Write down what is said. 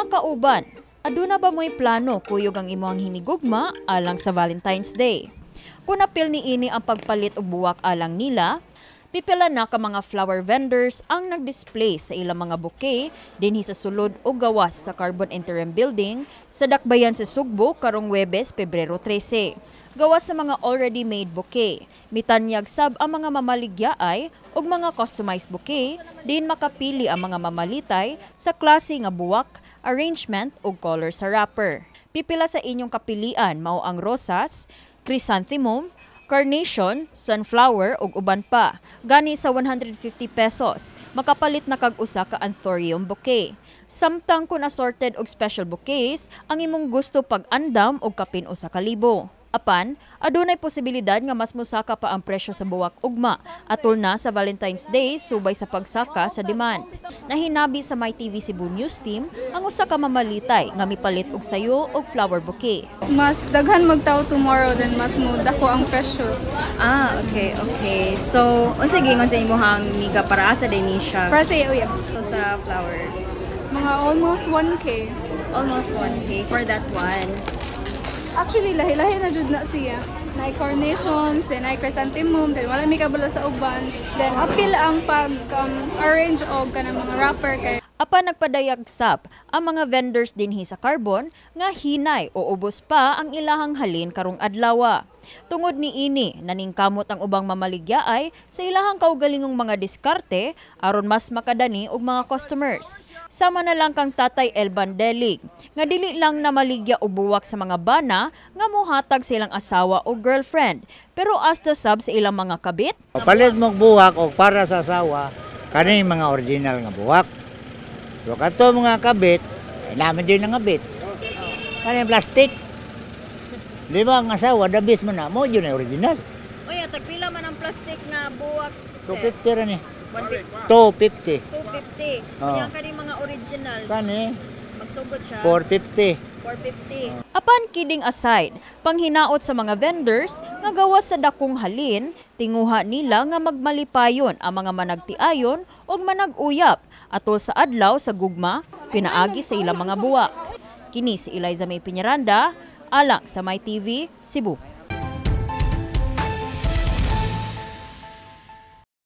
Mga kauban, aduna ba mo'y plano kuyog ang imong hinigugma alang sa Valentine's Day? Kung apil ni ini ang pagpalit og buwak alang nila, pipila na ka mga flower vendors ang nagdisplay sa ilang mga bouquet dinhi sa sulod o gawas sa Carbon Interim Building sa Dakbayan sa Sugbo karong Webes, Pebrero 13. Gawas sa mga already made bouquet, mitanyag sab ang mga mamaligyaay og mga customized bouquet din makapili ang mga mamalitay sa klase nga buwak, arrangement ug color sa wrapper. Pipila sa inyong kapilian mao ang rosas, chrysanthemum, carnation, sunflower ug uban pa. Gani sa 150 pesos, makapalit na kag usa ka anthurium bouquet. Samtang kun assorted og special bouquets, ang imong gusto pag-andam og kapin 1,000. Apan, adunay posibilidad nga mas mosaka pa ang presyo sa buwak ugma atol na sa Valentine's Day subay sa pagsaka sa demand. Nahinabi sa MyTV Cebu News Team ang usa ka mamalitay nga mipalit og sayo og flower bouquet. Mas daghan magtao tomorrow, then mas mo dako ang presyo. Ah, okay. So, unsa gingon sa imong miga, para asa din ni siya? Para sa uyab. So, sa flowers? Mga almost 1K. Almost 1K for that one. Actually, lahi-lahi na jud na siya. Naay carnations, then naay chrysanthemum, then wala mi kabalo sa uban. Then apil ang pag arrange og kanang mga wrapper kay Apan nagpadayag sab ang mga vendors dinhi sa Carbon nga hinay o ubos pa ang ilahang halin karong adlawa. Tungod ni ini, naningkamot ang ubang mamaligyaay sa ilahang kaugalingong mga diskarte aron mas makadani og mga customers. Sama na lang kang Tatay Elban Delig nga dili lang na maligya og buwak sa mga bana nga mohatag sa ilang asawa o girlfriend, pero hasta sab sa ilang mga kabit. Palit mong buwak o para sa asawa, kani mga original nga buwak. So kato mga kabit, ay naman din ang kabit. Kani plastic. Di ba ang asawa, the best man na mo, yun ay original. Uy, tagpila man ang plastic na buwak? 250 ra ni. 250. 250. Oo. Unya kani mga original, Kani, magsugod siya 450. 450. Apan kidding aside, panghinaot sa mga vendors nga gawas sa dakong halin, tinguha nila nga magmalipayon ang mga managtiayon ug manag-uyap atol sa Adlaw sa Gugma pinaagi sa ilang mga buwak. Kini si Eliza May Piñaranda, alang sa MyTV, Cebu.